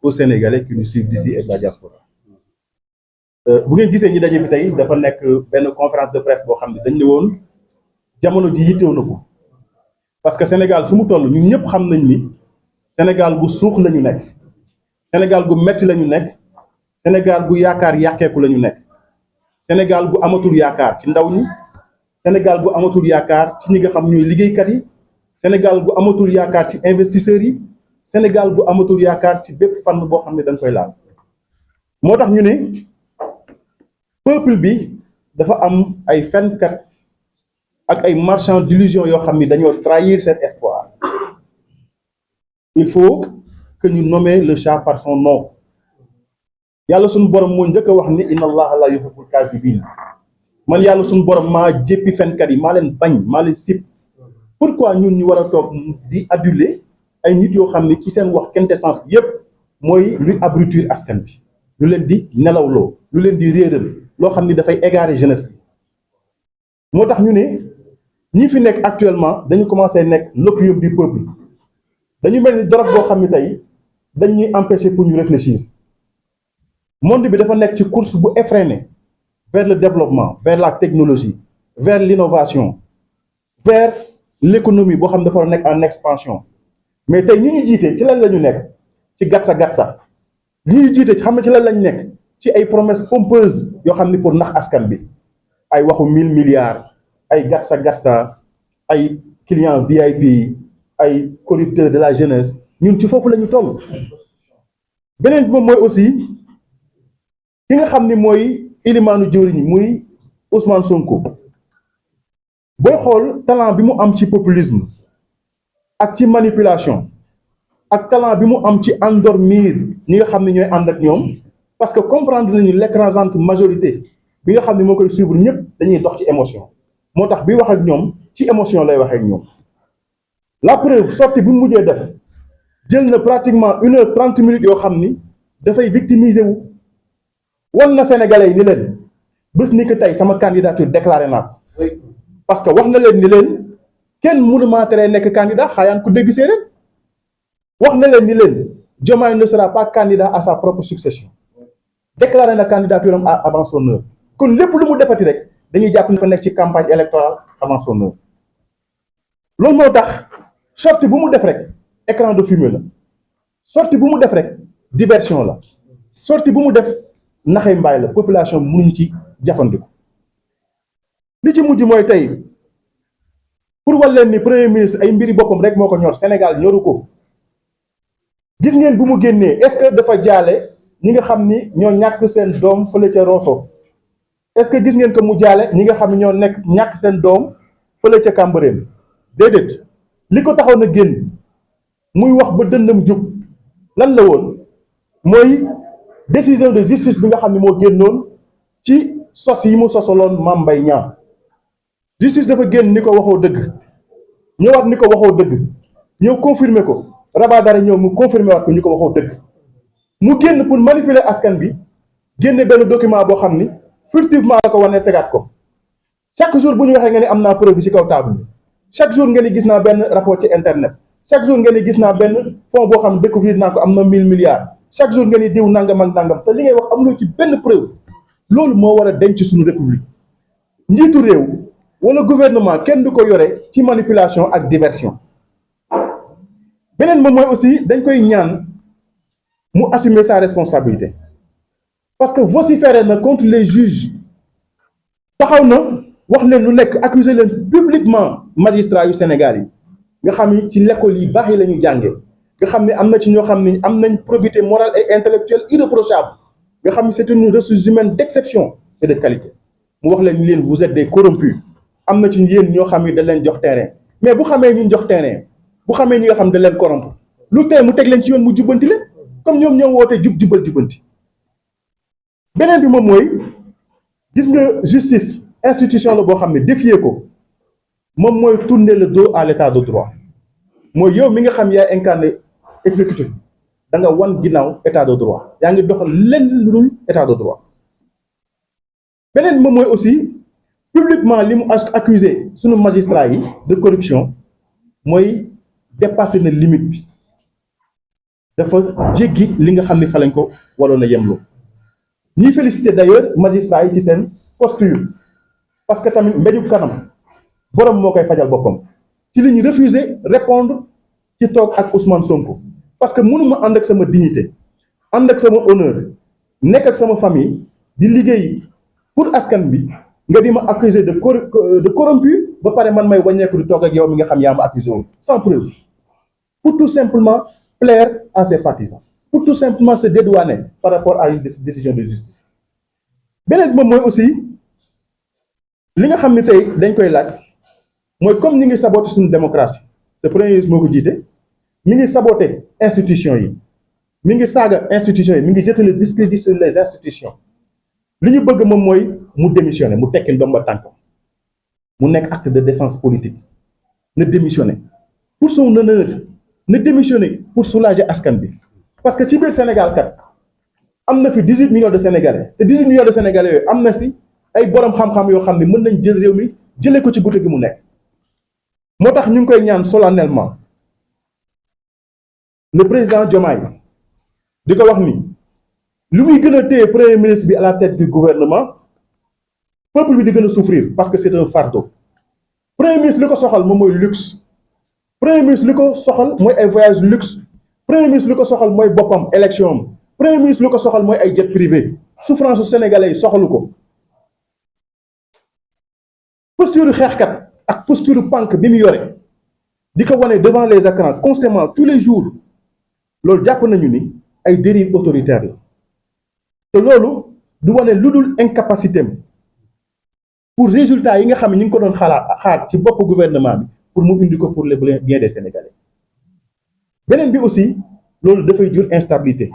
aux Sénégalais qui nous suivent d'ici et de la diaspora. bu ngeen gisee ñi daje fi tey dafa nekk benn conférence de presse boo xam ne dañ ne woon jamono ji yittew na ko parce que Sénégal fu mu toll ñun ñëpp xam nañ ni Sénégal gu suux la ñu nekk Sénégal gu metti la ñu nekk Sénégal gu yaakaar yàqeeku la ñu nekk Sénégal gu amatul yaakaar ci ndaw ñi Sénégal gu amatul yaakaar ci ñi nga xam ñooy liggéeykat yi Sénégal gu amatul yaakaar ci investisseurs yi Sénégal gu amatul yaakaar ci bépp fànn boo xam ne dañ koy laal moo tax ñu ne peuple bi dafa am ay fenkat ak ay marchands d'illusion yoo xam ni dañoo trahir cet espoir. Il faut que ñu nommer le chat par son nom yàlla suñu borom moo njëkk a wax ni inna allaha la yuhibbul kaasibin man yàlla suñu borom maa jéppi fenkat yi maa leen bañ maa leen sib. Pourquoi ñun ñu war a toog di aduler ay nit yoo xam ne ci seen wax quintessence bi yépp mooy luy abrutir askan bi lu leen di nelawloo lu leen di réeral loo xam ni dafay égarer jeunesse bi moo tax ñu ne ñi fi nekk actuellement dañu commencé nekk l'opium du peuple dañu mel ni drogue boo xam ne tey dañuy empêcher pour ñu réfléchir monde bi dafa nekk ci course bu effrénée vers le développement vers la technologie vers l'innovation vers l'économie boo xam ne dafa war a nekk en expansion mais tey ñi ñu jiite ci lan la ñu nekk ci gatsa gatsa ñi ñu jiite xam ne ci lan lañu nekk ci ay promesses pompeuses yoo xam ne pour nax askan bi ay waxu 1000 milliards ay gatsa gatsa ay clients VIP ay corrupteurs de la jeunesse ñun ci foofu la ñu toll. beneen bi moom mooy aussi ki nga xam ni mooy ilimaanu jëwriñ muy Ousmane Sonko booy xool talent bi mu am ci populisme ak ci manipulation ak talent bi mu am ci endormir ñi nga xam ne ñooy ànd ak ñoom parce que comprendre nañu l'écrasante majorité bi nga xam ne moo koy suivre ñëpp dañuy dox ci émotion moo tax bi wax ak ñoom ci émotion lay waxee ak ñoom. La preuve sortie bi mu mujjee def jël na pratiquement 1h30 yoo xam ni dafay victimiser wu wan na Sénégalais yi ni leen bés ni que tey sama candidature déclaré naa ko parce que wax na leen ni leen kenn mënu maa teree nekk candidat xaayaan ku dégg séeréer wax na leen ni leen Diomaye ne sera pas candidat à sa propre succession déclaré na candidature am avant son heure kon lépp lu mu defati rek dañuy jàpp ni fa nekk ci campagne électorale avant son heure loolu moo tax sortie bu mu def rek écran de fumée la sortie bu mu def rek diversion la sortie bu mu def naxey mbaay la population bi mënuñu ci jafandiku li ci mujj mooy tey pour wal leen ni premier ministre ay mbiri boppam rek moo ko ñor Sénégal ñoru ko gis ngeen bu mu génnee est-ce que dafa jaale ñi nga xam ni ñoo ñàkk seen doom fële ca Rosso est-ce que gis ngeen ko mu jaale ñi nga xam ne ñoo nekk ñàkk seen doom fële ca Cambérène déedéet li ko taxoon a génn muy wax ba dëndam jug lan la woon mooy décision de justice bi nga xam ne moo génnoon ci sos yi mu sosaloon Mame Mbaye Niang justice dafa génn ni ko waxoo dëgg ñëwaat ni ko waxoo dëgg ñëw confirmer ko Rabat Dara ñëw mu confirmer waat ko ñu ko waxoo dëgg mu génn pour manipuler askan bi génne benn document boo xam ni furtivement la ko wane tegaat ko chaque jour bu ñu waxee nga ni am naa preuve ci kaw table bi chaque jour nga ni gis naa benn rapport ci internet chaque jour nga ni gis naa benn fonds boo xam ne découvrir naa ko am na 1000 milliards chaque jour nga ni diw nangam ak nangam te li ngay wax amuloo ci benn preuve loolu moo war a denc suñu république njiitu réew wala gouvernement kenn du ko yore ci manipulation ak diversion. beneen moom mooy aussi dañ koy ñaan mu assumer sa responsabilité parce que vociférer na contre les juges taxaw na wax leen lu nekk accuser leen publiquement magistrats yu Sénégal yi nga xam ni ci l'école yi baax yi la ñu jàngee nga xam ne am na ci ñoo xam ni am nañ probité morale et intellectuelle irréprochable nga xam ni c'est une ressource humaine d'exception et de qualité mu wax leen ni leen vous êtes des corrompus am na ci yéen ñoo xam ni da leen jox terrain mais bu xamee ñi jox terrain bu xamee ñi nga xam da leen corrompre lu tee mu teg leen ci yoon mu jubbanti leen comme ñoom ñoo wootee jubal jubbanti. beneen bi moom mooy gis nga justice institution la boo xam ne défier ko moom mooy tourner le dos à l'état de droit mooy yow mi nga xam yaay incarné exécutif da nga wan ginnaaw état de droit yaa ngi doxal lenn lu dul état de droit. beneen moom mooy aussi publiquement li mu accusé sunu magistrat yi de corruption mooy dépasser na limite bi dafa jéggi li nga xam ni fa lañ ko waroon a yemloo ñuy féliciter d'ailleurs magistrats yi ci seen posture parce que tamit mbéju kanam borom moo koy fajal boppam ci li ñu refuser répondre ci toog ak Ousmane Sonko parce que mënuma ànd ak sama dignité ànd ak sama honneur nekk ak sama famille di liggéey pour askan bi nga di ma accuser de corrompu ba pare man may wàññeeku di toog ak yow mi nga xam yaa ma accusé woon sans preuve pour tout simplement plaire à ses partisans pour tout simplement se dédouaner par rapport à une décision de justice. beneen bi moom mooy aussi li nga xam ni tey dañ koy laaj mooy comme ñi ngi saboter suñu démocratie te premier ministre moo ko jiite mi ngi saboter institution yi mi ngi saaga institution yi mi ngi jeter le discrédit sur les institutions li ñu bëgg moom mooy mu démissionner mu tekki ndomba tànkam mu nekk acte de décence politique na démissionner pour son honneur na démissionner pour soulager askan bi parce que ci biir Sénégal kat am na fi 18 millions de Sénégalais te 18 millions de Sénégalais yooyu am na si ay borom xam-xam yoo xam ne mën nañ jël réew mi jëlee ko ci guddi gi mu nekk moo tax ñu ngi koy ñaan solennellement le président Diomaye di ko wax ni lu muy gën a téye premier ministre bi à la tête du gouvernement peuple bi di gën a souffrir parce que c'est un fardeau premier ministre li ko soxal moom mooy luxe premier ministre li ko soxal mooy ay voyage luxe premier ministre li ko soxal mooy boppam élection am premier ministre li ko soxal mooy ay jet privé souffrance su sénégalais yi soxalu ko posture xeexkat ak posture pànk bi mu yore di ko wane devant les écrans constamment tous les jours loolu jàpp nañu ni ay dérives autoritaires la te loolu du wane lu dul incapacité am pour résultat yi nga xam ne ñu ngi ko doon xaar ci bopp gouvernement bi pour mu indi ko pour le bien des Sénégalais beneen bi aussi loolu dafay jur instabilité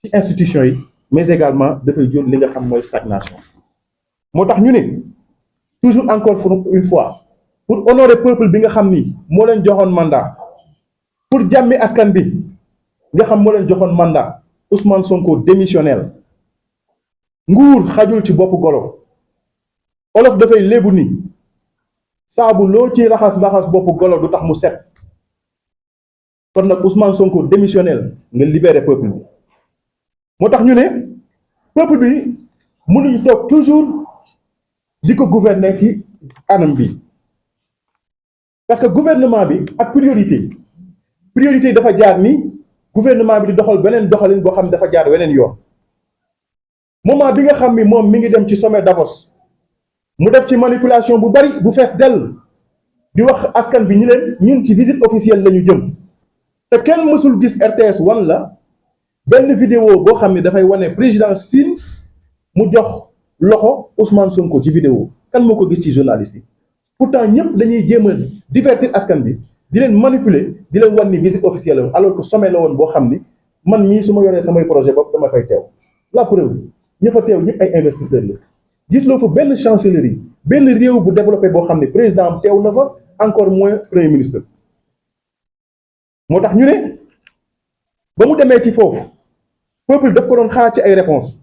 ci institution yi mais également dafay jur li nga xam mooy stagnation moo tax ñu ne toujours encore une fois pour honorer peuple bi nga xam ni moo leen joxoon mandat pour jàmmi askan bi nga xam moo leen joxoon mandat Ousmane Sonko démissionnel nguur xajul ci bopp golo olof dafay léebu ni saabu loo ci raxas bopp golo du tax mu set kon nag Ousmane Sonko démissionnel nga libérer peuple bi moo tax ñu ne peuple bi mënuñu toog toujours di ko gouverner ci anam bi parce que gouvernement bi ak priorité yi dafa jaar ni gouvernement bi di doxal beneen doxalin boo xam ne dafa jaar weneen yoon moment bi nga xam ni moom mi ngi dem ci sommet Davos mu def ci manipulation bu bari bu fees dell di wax askan bi ñi leen ñun ci visite officielle la ñu jëm te kenn mësul gis RTS wan la benn vidéo boo xam ne dafay wane président Sine mu jox loxo Ousmane Sonko ci vidéo kan moo ko gis ci journaliste yi pourtant ñëpp dañuy jéem a divertir askan bi di leen manipuler di leen wan ni visite officielle la alors que sommet la woon boo xam ni man mii su ma yoree samay projet bopp dama fay teew la preuve ña fa teew ñëpp ay investisseurs la gis loo fa benn chancellerie benn réew bu développé boo xam ne président am teew na fa encore moins premier ministre moo tax ñu ne ba mu demee ci foofu peuple daf ko doon xaar ci ay réponses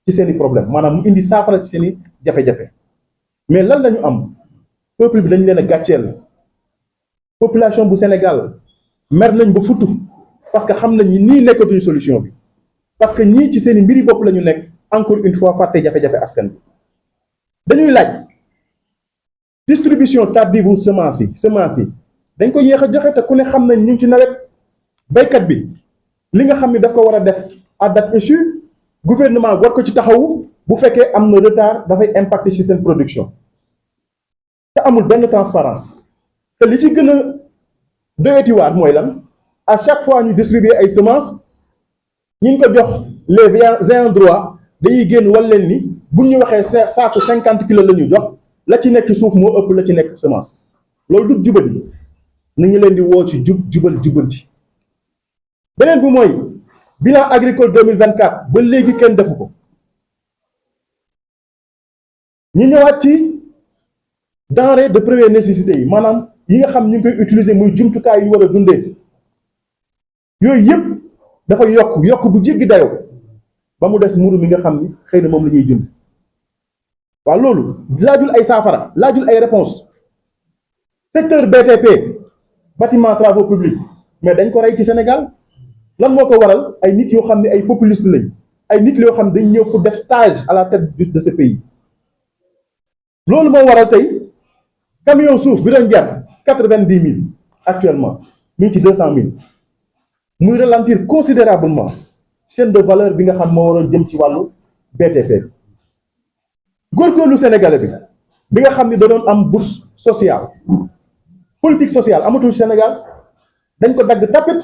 ci seeni problème maanaam mu indi saafara ci seeni jafe-jafe mais lan la ñu am peuple bi dañu leen a gàcceel population bu Sénégal mer nañ ba futu parce que xam nañ ni nii nekkatuñu solution bi parce que ñii ci seeni mbiri bopp la ñu nekk encore une fois fàtte jafe-jafe askan bi dañuy laaj distribution tardive semence yi dañ ko yéex a joxe te ku ne xam nañ ñu ngi ci nawet baykat bi li nga xam ni daf ko war a def à date échue gouvernement war ko ci taxawu bu fekkee am na retard dafay impacter ci seen production te amul benn transparence te li ci gën a doyatiwaat mooy lan à chaque fois ñu distribuer ay semences ñi ko jox les ayants droit dañuy génn wal leen ni bu ñu waxee saaku 50 kilos la ñu jox la ci nekk suuf moo ëpp la ci nekk semence loolu du jubali na ñu leen di woo ci jubanti beneen bi mooy bilan agricole 2024 ba léegi kenn defu ko ñu ñëwaat ci denrée de première nécessité yi maanaam yi nga xam ñu ngi koy utiliser muy jumtukaay yu war a dundee yooyu yëpp dafa yokk bu jéggi dayoo ba mu des mburu mi nga xam ni xëy na moom la ñuy jund waaw loolu laajul ay saafara laajul ay réponse secteur BTP bâtiment travaux publics mais dañ ko rey ci Sénégal lan moo ko waral ay nit yoo xam ne ay populistes lañ ay nit yoo xam ne dañ ñëw pour def stage à la tête de ce pays loolu moo waral tey camion suuf bi doon jar 90 000 actuellement mi ngi ci 200 000 muy ralentir considérablement chaîne de valeur bi nga xam moo waroon jëm ci wàllu BTP góorgóorlu sénégalais bi nga xam ne da doon am bourse sociale politique sociale amatul Sénégal dañ ko dagg tapit